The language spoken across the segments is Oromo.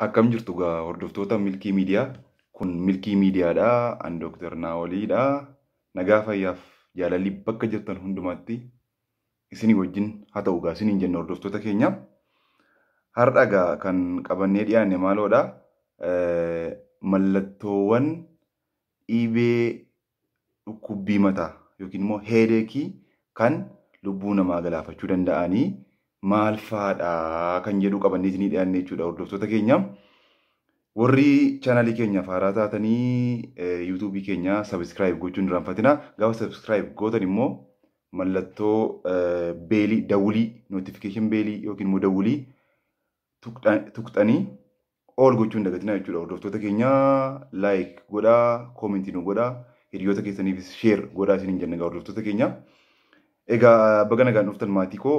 Akkam jirtu gaa hordoftoota Milkii Miidiyaa? Kun Milkii Miidiyaadha. An Dooktar Naawoliidha. Nagaa fayyaaf jaalalli bakka jirtan hundumaatti isinii wajjin haa ta'u gaa isiniin jenna, hordoftoota keenya. Har'a gaa kan qabannee dhiyaanne maaloodha? Mallattoowwan dhibee dhukkubbii mataa yookiin immoo headache kan lubbuu namaa galaafachuu danda'anii maal fa'aadha kan jedhu qabannee isinii dhiyaanne jechuudha, hordoftoota keenya. Warri chaanalii keenya haaraa taatanii yuutuubii keenya subscribe gochuun irraanfatina. Gaafa subscribe gootan immoo mallattoo bellii dawulii, notification bellii yookiin immoo dawulii tuqxanii all gochuun dagatina jechuudha. Hordoftoota keenya, like godhaa, commentii nu godhaa, hiriyoota keessaniifis share godhaa isiniin jenna hordoftoota keenya. Egaa baga nagaan dhuftan, maatii koo.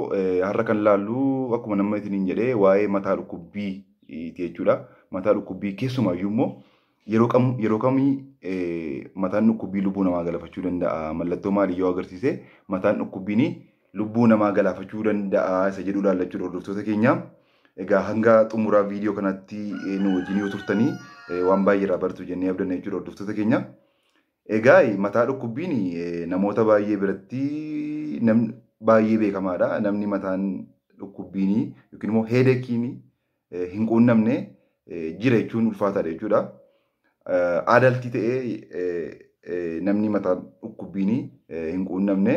Har'a kan laallu akkuma nama isiniin jedhee waa'ee mataa dhukkubbii jechuudha. Mataa dhukkubbii keessumaayyuu immoo yeroo kamii mataan dhukkubbii lubbuu namaa galaafachuu danda'a? Mallattoo maalii yoo agarsiise mataan dhukkubbiin lubbuu namaa galaafachuu danda'a isa jedhu ilaalla jechuudha, hordoftoota keenya. Egaa hanga xumuraa viidiyoo kanatti nu wajjin yoo turtanii waan baay'ee irraa baratu jennee abdanna jechuudha, hordoftoota keenya. Egaa mataa dhukkubbiin namoota baay'ee biratti namni baay'ee beekamaadha. Namni mataan dhukkubbiin yookiin immoo headacheiin hin quunnamne jira jechuun ulfaataadha jechuudha. Adultii ta'ee namni mataan dhukkubbiin hin quunnamne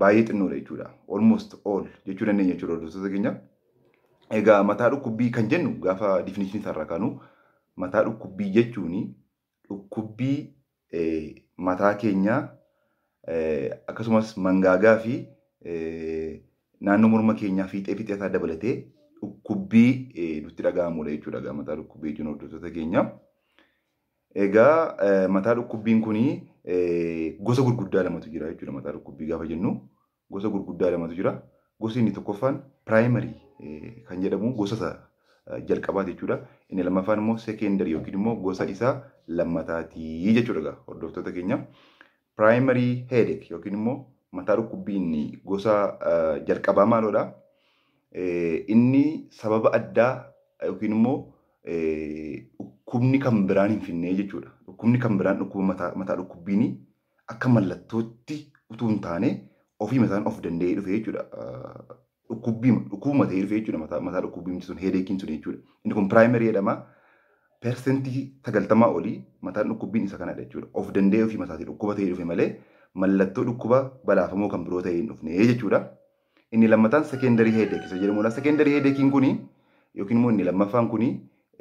baay'ee xinnoodha jechuudha. Almost all jechuu dandeenya jechuudha, hordoftoota keenya. Egaa mataa dhukkubbii kan jennu gaafa definitionii isaarraa kaanu, mataa dhukkubbii jechuun dhukkubbii mataa keenyaa akkasumas mangaagaa fi naannoo morma keenyaa fiixee fiixee isaa dabalatee dhukkubbii nutti dhaga'amudha jechuudha. Egaa mataa dhukkubbii jechuun, hordoftoota keenya. Egaa mataa dhukkubbiin kuni gosa gurguddaa lamatu jira jechuudha. Mataa dhukkubbii gaafa jennu gosa gurguddaa lamatu jira. Gosi inni tokkoffaan primary kan jedhamu gosa isa jalqabaati jechuudha. Inni lammaffaan immoo secondary yookiin immoo gosa isa lammataati jechuudha egaa, hordoftoota keenya. Primary headache yookiin immoo mataa dhukkubbii inni gosa jalqabaa maaloodha? Inni sababa addaa yookiin immoo dhukkubni kan biraan hin finnee jechuudha. Dhukkubni kan biraan dhukkuba mataa dhukkubbiin akka mallattootti utuu hin taane ofii mataan of danda'ee dhufe jechuudha. Dhukkubbii dhukkubuma ta'ee dhufe jechuudha, mataa dhukkubbiin sun, headacheiin sun jechuudha. Inni kun primary jedhama. 90% olii mataan dhukkubbiin isa kanadha jechuudha. Of danda'ee ofii mataatii dhukkuba ta'ee dhufe malee mallattoo dhukkuba balaafamoo kan biroo ta'ee hin dhufne jechuudha. Inni lammataan secondary headache isa jedhamudha. Secondary headacheiin kuni yookiin immoo inni lammaffaan kuni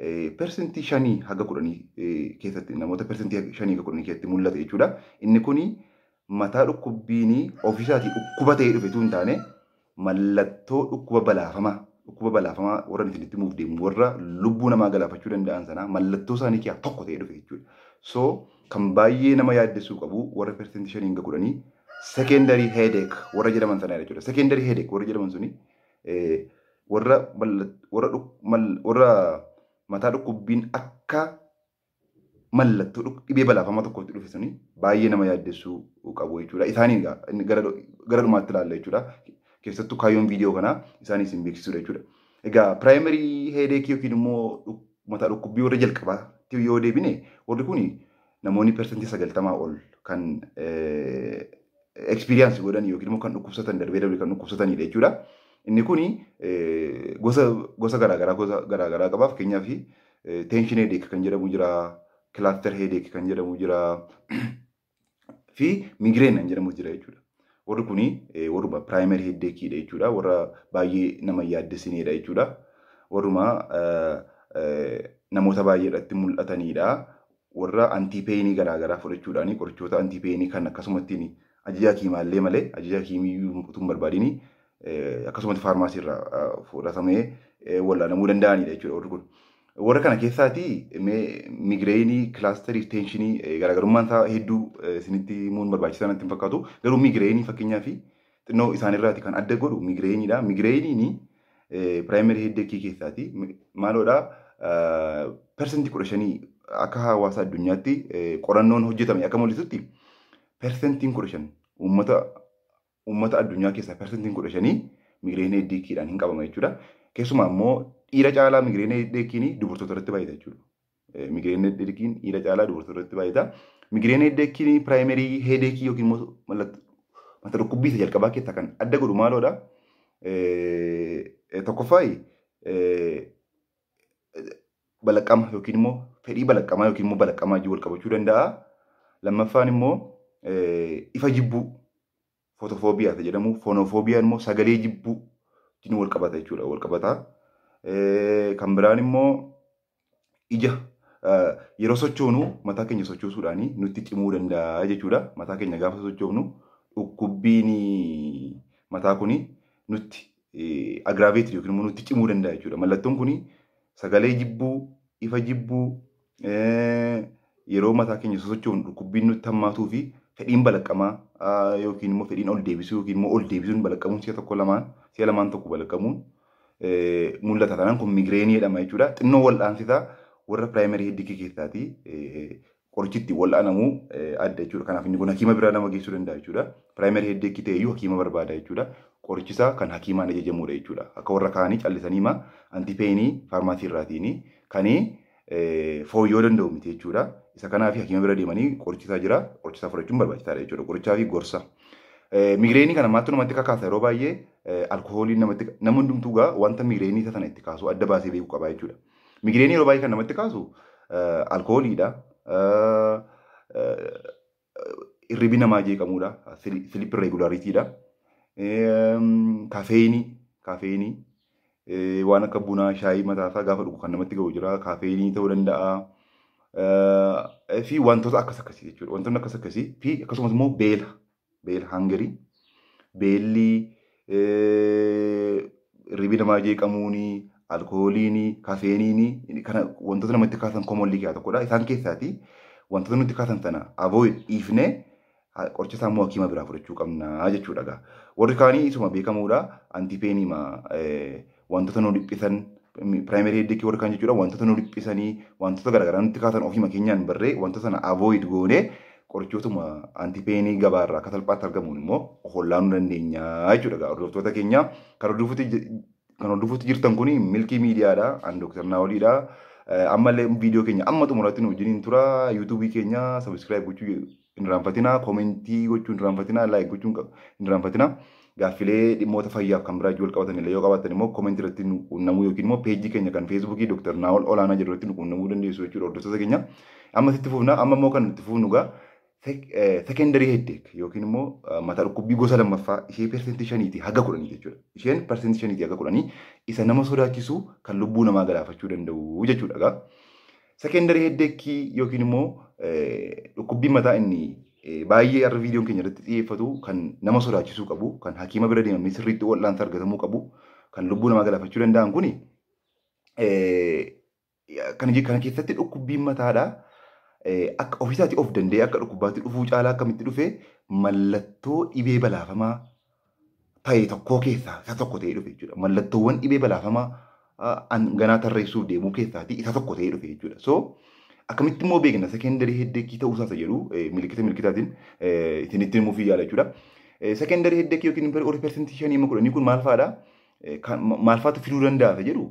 5% haga 10 keessatti, namoota 5% haga 10 keessatti mul'ata jechuudha. Inni kuni mataa dhukkubbiin ofiisaatii dhukkuba ta'ee dhufe utuu hin taane mallattoo dhukkuba balaafamaa warra isinitti himuuf deemu, warra lubbuu namaa galaafachuu danda'an sanaa mallattoo isaanii keessaa tokko ta'ee dhufe jechuudha. So kan baay'ee nama yaaddessuu qabu warra 5% hanga 10 secondary headache warra jedhaman sana jechuudha. Secondary headache warra jedhaman suni warra mataa dhukkubbiin akka mallattoo dhibee balaafamaa tokkotti dhufe suni baay'ee nama yaaddessuu qabu jechuudha. Isaaniin gara dhumaatti ilaalla jechuudha. Keessattuu kaayyoon viidiyoo kanaa isaanii isin beeksisuudha jechuudha. Egaa primary headache yookiin immoo mataa dhukkubbii warra jalqabaatti yoo deebine, warri kun namoonni 90% ol kan experience godhan yookiin immoo kan dhukkubsatan, darbee darbee kan dhukkubsatanidha jechuudha. Inni kuni gosa garaagaraa qaba. Fakkeenyaaf, tension headache kan jedhamu jira, cluster headache kan jedhamu jira fi migraine kan jedhamu jira jechuudha. Warri kuni warruma primary headacheidha jechuudha. Warra baay'ee nama yaaddessinedha jechuudha. Warruma namoota baay'eedhaatti mul'atanidha. Warra antipainii garaagaraa fudhachuudhaan, qorichoota antipainii kan akkasumatti ajaja hakiimaallee malee, ajaja hakiimii utuu hin barbaadini akkasumatti faarmaasii irraa fudhatamee wal'aanamuu danda'anidha jechuudha warri kun. Warra kana keessaati migraineii, clusterii, tensionii garaagarummaan isaa hedduu isinitti himuun barbaachisaa natti hin fakkaatu. Garuu migraineii fakkeenyaaf xinnoo isaanirraati kan adda godhu migraineiidha. Migraineiin primary headacheii keessaati. Maaloodha? 15% akka hawaasa addunyaatti qorannoon hojjetame akka mul'isutti 15% uummata addunyaa keessaa 15% migraine headacheiidhaan hin qabama jechuudha. Keessumaa immoo Dhiira caalaa migraine headacheiin dubartoota irratti baay'ata jechuudha. Migraine headacheiin dhiira caalaa dubartoota irratti baay'ata. Migraine headacheiin primary headacheii yookiin immoo mata dhukkubbii isa jalqabaa keessaa kan adda godhu maaloodha? Tokkoffaa, balaqqama yookiin immoo fedhii balaqqamaa yookiin immoo balaqqamaa wajjin wal qabachuu danda'a. Lammaffaan immoo ifa jibbuu, photophobia jedhamu, phonophobiaan immoo sagalee jibbuu wajjin wal qabata jechuudha, wal qabata. Kan biraan immoo ija yeroo sochoonu mataa keenya sochoosuudhaan nutti cimuu danda'a jechuudha. Mataa keenya gaafa sochoofnu dhukkubbiin mataa kuni nutti aggravate yookiin immoo nutti cimuu danda'a jechuudha. Mallattoon kuni sagalee jibbuu, ifa jibbuu, yeroo mataa keenya sochoofnu dhukkubbiin nutti hammaatuu fi fedhiin balaqqamaa yookiin immoo fedhiin ol deebisuu yookiin immoo ol deebisuun balaqqamuun si'a tokko lamaan, si'a lamaan tokko balaqqamuun mul'ata. Taanaan kun migraineii jedhama jechuudha. Xinnoo wal'aansisaa warra primary headacheii keessaati qorichi wal'aanamuu adda jechuudha. Kanaaf inni kun hakiima biraa nama geessuu danda'a jechuudha. Primary headacheii ta'eyyuu hakiima barbaada jechuudha. Qorichisaa kan hakiimaan ajajamudha jechuudha. Akka warra kaanii callisanii ma antipainii pharmacy irraatiin kan fooyyoo danda'u miti jechuudha. Isa kanaaf hakiima bira deemanii qorichisaa jira. Qorichisaa fudhachuun barbaachisaadha jechuudha. Qorichaa fi gorsa. Migraineii kana maaltu namatti kakaasa? Yeroo baay'ee alkohooliin namatti, nama hundumtuu gaa wanta migraineii isa sana itti kaasu adda baasee beekuu qaba jechuudha. Migraineii yeroo baay'ee kan namatti kaasu alkoholiidha. Hirribni namaa jeeqamuudha. Sleep irregularityidha. Caffeineii waan akka bunaa, shaayii mataasaa gaafa dhugu kan namatti ga'u jira. Caffeineii ta'uu danda'a. Fi wantoota akkas akkasii jechuudha. Wantoonni akkas akkasii fi akkasumas immoo beela. Beela, hungerii. Beelli, hirribni namaa jeeqamuuni, alkoholiini, caffeineiini kana wantoota namatti kaasan commonly keessaa tokkodha. Isaan keessaati wantoota nutti kaasan sana avoid dhiifnee qoricha isaa immoo hakiima biraa fudhachuu qabna jechuudha gaa. Warri kaanii isuma beekamuudha. Antipainii wantoota nu dhiphisan, primary headacheii warri kaan jechuudha, wantoota nu dhiphisanii, wantoota garaagaraa nutti kaasan ofiima keenyaan barree wantoota sana avoid goonee qorichootuma antipainii gabaarraa akka salphaatti argamuun immoo of wallaanuu dandeenya jechuudha gaa. Hordoftoota keenya, kan hordofuutti jirtan kuni Milkii Miidiyaadha. An Dooktar Naawoliidha. Ammallee viidiyoo keenya amma xumuraatti nu wajjiniin tura. YouTubeii keenya subscribe gochuu hin irraanfatinaa. Commentii gochuu hin irraanfatinaa. Like gochuu hin irraanfatinaa. Gaaffilee dhimmoota fayyaaf kan biraa wal qabatan illee yoo qabaatan immoo commentii irratti nu quunnamuu yookiin immoo pageii keenya kan Facebookii Dooktar Naawol Olaanaa jedhu irratti nu quunnamuu dandeessu jechuudha, hordoftoota keenya. Amma sitti fufna. Amma immoo kan itti fufnu gaa secondary headache yookiin immoo mataa dhukkubbii gosa lammaffaa ishee 5%tii haga 10 jechuudha. Isheen 5%tii haga 10 isa nama sodaachisu kan lubbuu namaa galaafachuu danda'u jechuudha gaa. Secondary headache yookiin immoo dhukkubbii mataa inni baay'ee har'a viidiyoon keenya irratti xiyyeeffatu, kan nama sodaachisuu qabu, kan hakiima bira deemamee sirriitti wal'aansa argatamuu qabu, kan lubbuu namaa galaafachuu danda'an kuni kana keessatti dhukkubbiin mataadhaa akka ofiisaatii of danda'ee akka dhukkubaatti dhufuu caalaa akkamitti dhufe? Mallattoo dhibee balaafamaa ta'e tokkoo keessaa isa tokko ta'ee dhufe jechuudha. Mallattoowwan dhibee balaafamaa ganaa tarreessuuf deemuu keessaatii isa tokko ta'ee dhufe jechuudha. So akkamitti immoo beekna secondary headacheii ta'uu isaa jedhu milikita milikitaatiin isinitti himuuf yaala jechuudha. Secondary headacheii yookiin horii 5% amma 10 kun maal fa'aadha? Maal fa'aatu fiduu danda'a jedhu,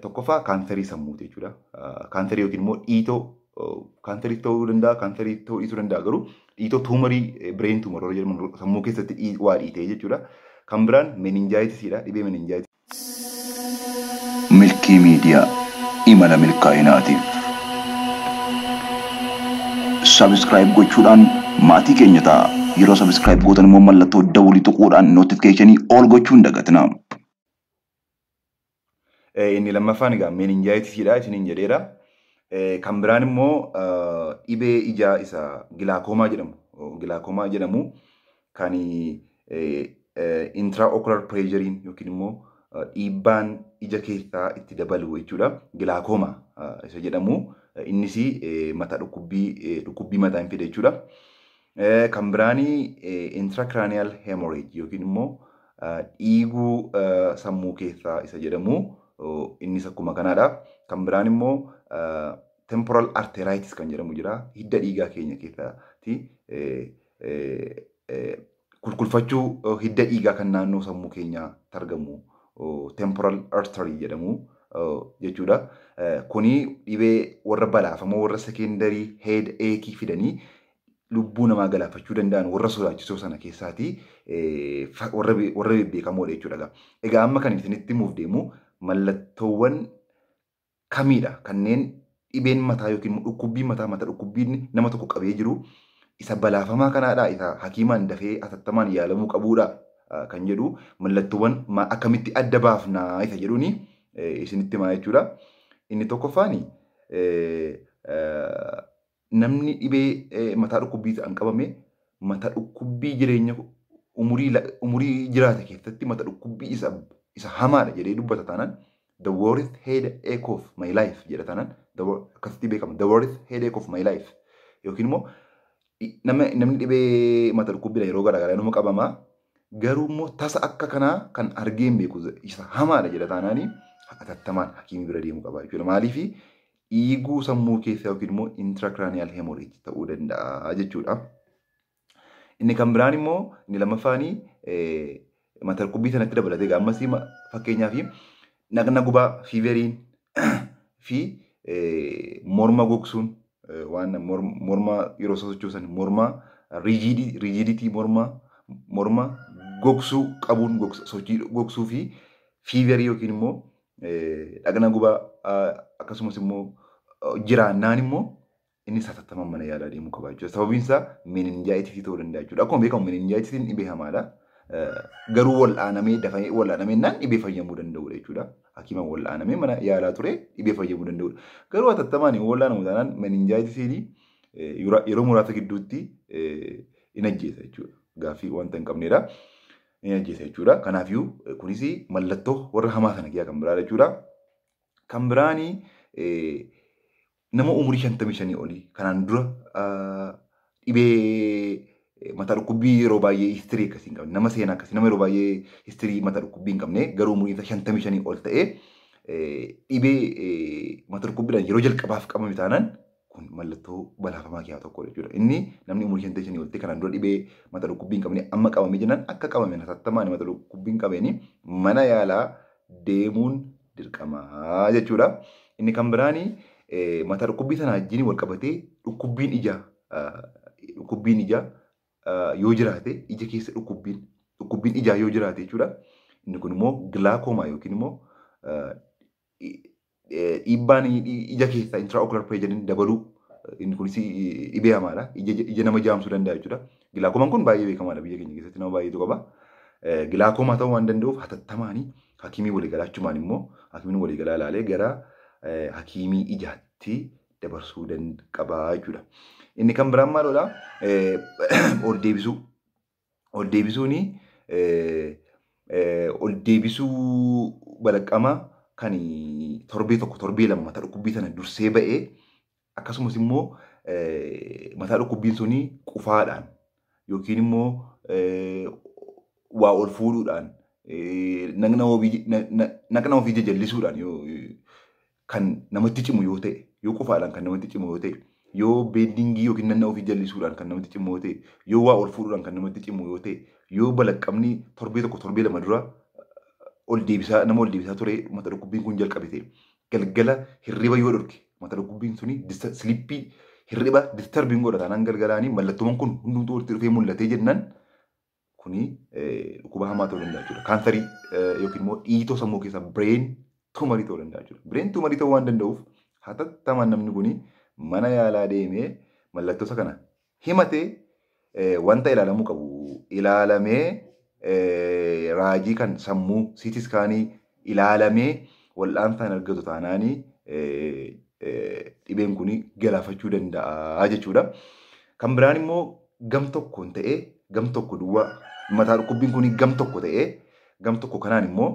tokkoffaa kaansarii sammuuti jechuudha. Kaansarii yookiin immoo dhiitoo kaansarii ta'uu danda'a, kaansarii ta'uu dhiisuu danda'a, garuu dhiitoo tumorii, brain tumor warra jedhaman, sammuu keessatti waa dhiitee jechuudha. Kan biraan meningitisiidha, dhibee meningitisii. Milkii Miidiyaa, imala milkaa'inaatiif. Subscribe gochuudhaan maatii keenya ta'a. Yeroo subscribe gootan immoo mallattoo dawulii tuquudhaan notificationii all gochuu hin dagatinaa. Inni lammaffaan egaa meningitisiidha isiniin jedheera. Kan biraan immoo dhibee ijaa isa glaucoma jedhamu. Glaucoma jedhamu kan intraocular pressureiin yookiin immoo dhiibbaan ija keessaa itti dabalu jechuudha. Glaucoma isa jedhamu innis mataa dhukkubbii mataa hin fide jechuudha. Kan biraan intracranial hemorrhage yookiin immoo dhiiguu sammuu keessaa isa jedhamu innis akkuma kanaadha. Kan biraan immoo temporal arteritis kan jedhamu jira. Hidda dhiigaa keenya keessatti kulkulfachuu hidda dhiigaa kan naannoo sammuu keenyaa argamu temporal artery jedhamu. jechuudha. Kuni dhibee warra balaafamoo warra secondary headache fidanii lubbuu namaa galaafachuu danda'an warra sodaachisoo sana keessaatii warra bebbeekamoodha jechuudha. Egaa amma kan isinitti himuuf deemu mallattoowwan kamiidha kanneen dhibeen mataa yookiin dhukkubbiin mataa mata dhukkubbiin nama tokko qabee jiru isa balaafamaa kanaadha, isa hakiimaan dafee atattamaan yaalamuu qabuudha kan jedhu mallattoowwan akkamitti adda baafnaa isa jedhuuni isinitti himaa jechuudha. Inni tokkoffaani namni dhibee mataa dhukkubbii ta'an qabame mata dhukkubbii jireenya umurii jiraate keessatti mata dhukkubbii isa hamaadha jedhee dubbata taanaan, "The worst headache of my life" jedha taanaan, akkasitti beekama, "The worst headache of my life" yookiin immoo namni dhibee mata dhukkubbiidha yeroo garaagaraa nama qabama, garuu immoo tasa akka kanaa kan argee hin beeku, isa hamaadha jedha taanaani hatattamaan hakiimii bira deemuu qaba jechuudha. Maaliif? Dhiiguu sammuu keessaa yookiin immoo intracranial hemorrhage ta'uu danda'a jechuudha. Inni kan biraan immoo inni lammaffaanii mata dhukkubbii sanatti dabalatee ammasii fakkeenyaaf dhaqna gubaa, feveriin fi morma gogsuun, waan morma yeroo sosochoosan morma rigidity, morma gogsuu qabuun, sochii gogsuu fi feverii yookiin immoo dhaqna gubaa akkasumas immoo jiraannaan immoo inni hatattamaan mana yaalaa deemuu qaba jechuudha. Sababiin isaa meningitisii ta'uu danda'a jechuudha. Akkuma beekamu meningitisiin dhibee hamaadha. Garuu wal'aanamee, dafamee wal'aanamee naan dhibee fayyamuu danda'udha jechuudha. Hakiimaan wal'aanamee mana yaalaa ture dhibee fayyamuu danda'udha. Garuu hatattamaan hin wal'aanamu taanaan meningitisiin yeroo muraasa gidduutti in ajjeesa jechuudha. Gaaffii wanta hin qabnedha. In ajjeesa jechuudha. Kanaafiyyuu kunis mallattoo warra hamaa sana keessaa kan biraa jechuudha. Kan biraanii nama umurii 55 olii kanaan dura dhibee mataa dhukkubbii yeroo baay'ee history akkasii hin qabne, nama seenaa akkasii, nama yeroo baay'ee history mataa dhukkubbii hin qabne, garuu umuriin isaa 55 ol ta'ee dhibee mataa dhukkubbiidhaan yeroo jalqabaaf qabame taanaan kun mallattoo balaafamaa keessaa tokko jechuudha. Inni namni umurii 55 ol ta'e kanaan dura dhibee mataa dhukkubbii hin qabne amma qabamee jennaan, akka qabame hatattamaan mataa dhukkubbii hin qabeeni mana yaalaa deemuun dirqamaa jechuudha. Inni kan biraanii mataa dhukkubbii sana wajjin wal qabatee dhukkubbiin ijaa yoo jiraate, ija keessa dhukkubbiin ijaa yoo jiraate jechuudha. Inni kun immoo glaucoma yookiin immoo dhiibbaan ija keessaa, intraocular pressure dabaluu, inni kunis dhibee hamaadha. Ija nama jaamsuu danda'a jechuudha. Glaucomaan kun baay'ee beekamaadha, biyya keenya keessatti nama baay'eetu qaba. Glaucoma ta'uu waan danda'uuf hatattamaanii hakiimii waliigalaa, achumaan immoo hakiimiin waliigalaa ilaalee gara hakiimii ijaatti dabarsuu qaba jechuudha. Inni kan biraan maalidha? Ol deebisuu. Ol deebisuuni ol deebisuu balaqqama kan torbee 1, torbee 2 mataa dhukkubbii sana dursee ba'ee, akkasumas immoo mataa dhukkubbiin suni qufaadhaan yookiin immoo waa ol fuudhuudhaan, naqna ofii jajallisuudhaan kan namatti cimu yoo ta'e, yoo qufaadhaan kan namatti cimu yoo ta'e, yoo bendingii yookiin nanna ofii jallisuudhaan kan namatti cimu yoo ta'e, yoo waa ol fuudhuudhaan kan namatti cimu yoo ta'e, yoo balaqqamni torbee 1, torbee 2 dura ol deebisaa nama ol deebisaa ture mata dhukkubbiin kun jalqabe ta'e, galgala hirriba yoo dhorke, mata dhukkubbiin suni sleepii, hirriba disturbiin godha taanaan, galgalaanii mallattoowwan kun hundumtuu walitti dhufee mul'atee jennaan kuni dhukkuba hamaa ta'uu danda'a jechuudha. Kaansarii yookiin immoo dhiitoo sammuu keessaa, brain tumorii ta'uu danda'a jechuudha. Brain tumorii ta'uu waan danda'uuf hatattamaan namni kuni mana yaalaa deemee mallattoo isa kana himatee wanta ilaalamuu qabu ilaalamee, raajii kan sammuu, CT scanii ilaalamee wal'aansa hin argatu taanaanii dhibeen kun galaafachuu danda'a jechuudha. Kan biraan immoo gam tokkoon ta'ee, gam tokko duwwaa mataa dhukkubbiin kun gam tokko ta'ee, gam tokko kanaan immoo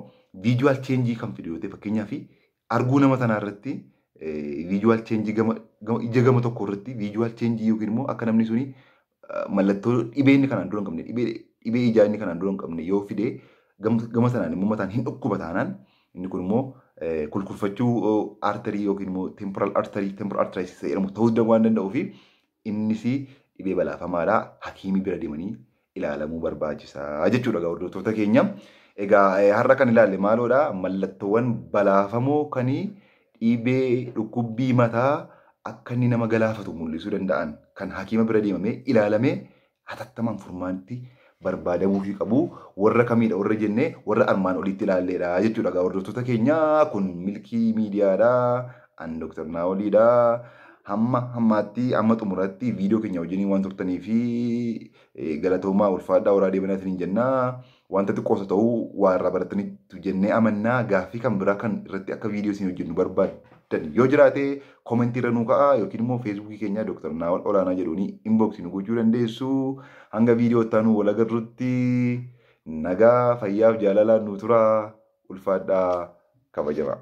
visual change kan fidu yoo ta'e, fakkeenyaaf arguu nama sanaa irratti visual change, gama ija gama tokko irratti visual change yookiin immoo akka namni suni mallattoo dhibee inni kanaan dura hin qabne, dhibee ijaa inni kanaan dura hin qabne yoo fide, gama sanaan immoo mataan hin dhukkuba taanaan, inni kun immoo kulkulfachuu artery yookiin immoo temporal artery, temporal arteritis jedhamu ta'uu waan danda'uu fi innis dhibee balaafamaadha. Hakiimii bira deemanii ilaalamuu barbaachisaa jechuudha hordoftoota keenya. Egaa har'a kan ilaalle maaloodha? Mallattoowwan balaafamoo kan dhibee dhukkubbii mataa akka inni nama galaafatu mul'isuu danda'an kan hakiima bira deemamee ilaalamee hatattamaan furmaatti barbaadamuufii qabu warra kamiidha warra jennee warra armaan olitti ilaalleedha jechuudha. Egaa hordoftoota keenya, kun Milkii Miidiyaadha. An Dooktar Naawoliidha. Hamma hammaatti, hamma xumuraatti viidiyoo keenya wajjiniin waan turtanii fi galatoomaa, ulfaadhaa, horaa deemanaa isiniin jennaa. Wanta xiqqoosa ta'uu waa irraa barataniitu jennee amannaa. Gaaffii kan biraa kan irratti akka viidiyoo isin hojjennu barbaaddan yoo jiraate, koomentii irra nuu ka'a yookiin immoo Feesbuukii keenya Dooktar Naawol Olaanaa jedhuuni inbox nu gochuu dandeessu. Hanga viidiyoo itti aanu wal agarrutti nagaa, fayyaaf jaalalaan nu tura, ulfaadhaa, kabajamaa.